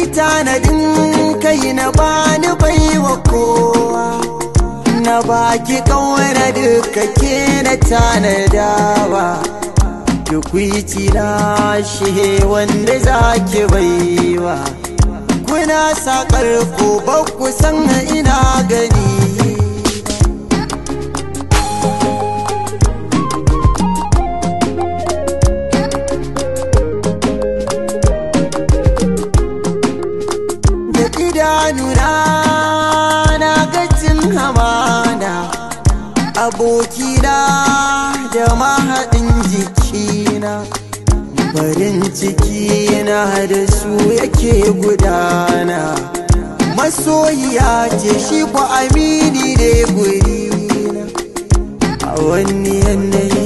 Nai tanadin kai na bani baiwa kowa, na baki kauna duka ke na tanadawa. Tukwici na shi wanda zaki baiwa, kuna sakar ku ba ku san ina gani. Da idanuna na ga cin hamana, abokina da mahaɗin jikina, farin ciki na da su yake gudana. Masoyiya ce shi ku amini ne gurina, a wani yanayi.